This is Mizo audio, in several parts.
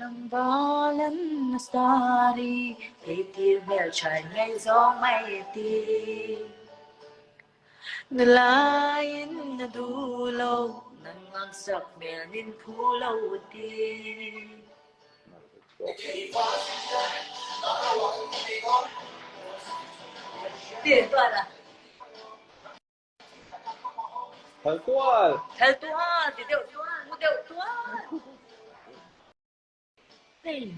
Tlangval an starry Eitir hmel thain ngaihzawng mai ti Nulain a duh lo Nang ang sak hmel nin phu lo ti. Thal tual. Thal tual ti deuh tual mu deuh tual. Hey.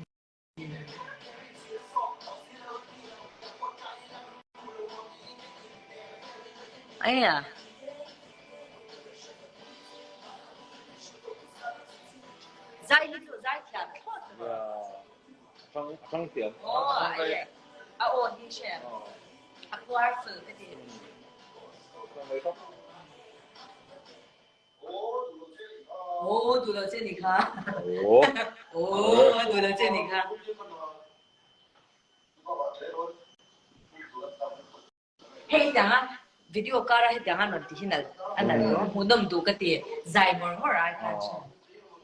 Ai à. Zai hi chu zai thiam thlawt. Yeah. Rang rang thiam. Oh, ai. A aw hi she. A powerful ka ti. Oh, du lo che ni kha. Oh. Oh, du lo che ni kha. Hei tiang a video kar a hetiang a rawn ti hi nalh a nalh lo hmuhnawm duh ka ti zai ngawr ngawr ai khan chu.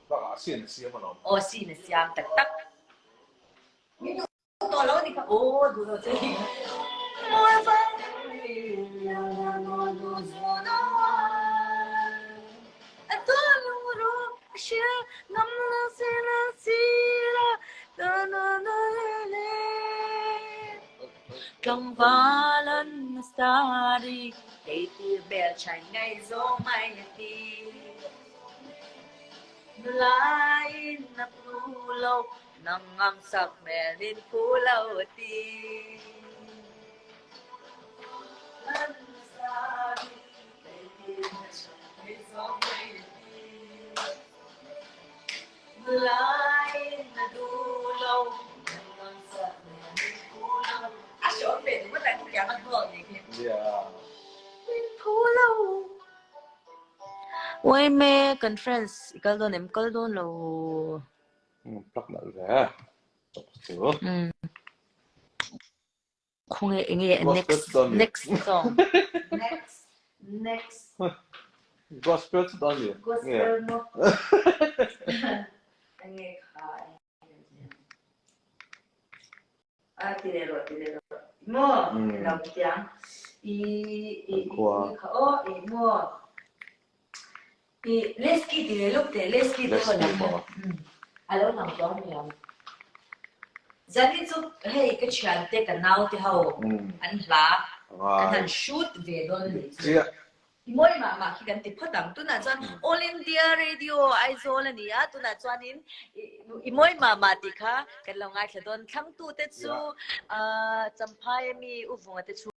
Bakah sin a siam alawm. Aw sin a siam tak tak. Min duh tawh lo ni kha aw duh lo che ni. Tlangval an sari eitir bel thain ngaihzawng mai a ti. Nulain a phu lo, nang ang sak hmel in phu lo a ti. An sari eitir bel thain ngaihzawng mai a ti. Nulain a duh lo, nang ang sak hmel in phu lo. A hrawm ve duh ngawt ang khitiang a hnawl ni khi. Yeah. Min phu lo. Uaime conference i kal dawn em? Kal dawn lo. Plak nalh ve. Chawp chu. Khawnge enge next next song. Next next. Gospel chu dawn mi. Gospel mo. Enge kha. A ti leh rawh ti leh rawh. Maw lo tiang. I i i kha aw i maw. I Lesky ti leh lawk teh Lesky te ho lang kha. A lo lang tawh a niang. Zani chu hei ka thiante ka naute ho an hla kan han shoot ve dawn a nih chu. I mawi mah mah khi kan ti phawt ang. Tunah chuan All India Radio Aizawl a ni a, tunah chuanin i mawi mah mah tih kha kan lo ngaithla dawn. Thlangtute chu Champhai ami U Vunga te chu.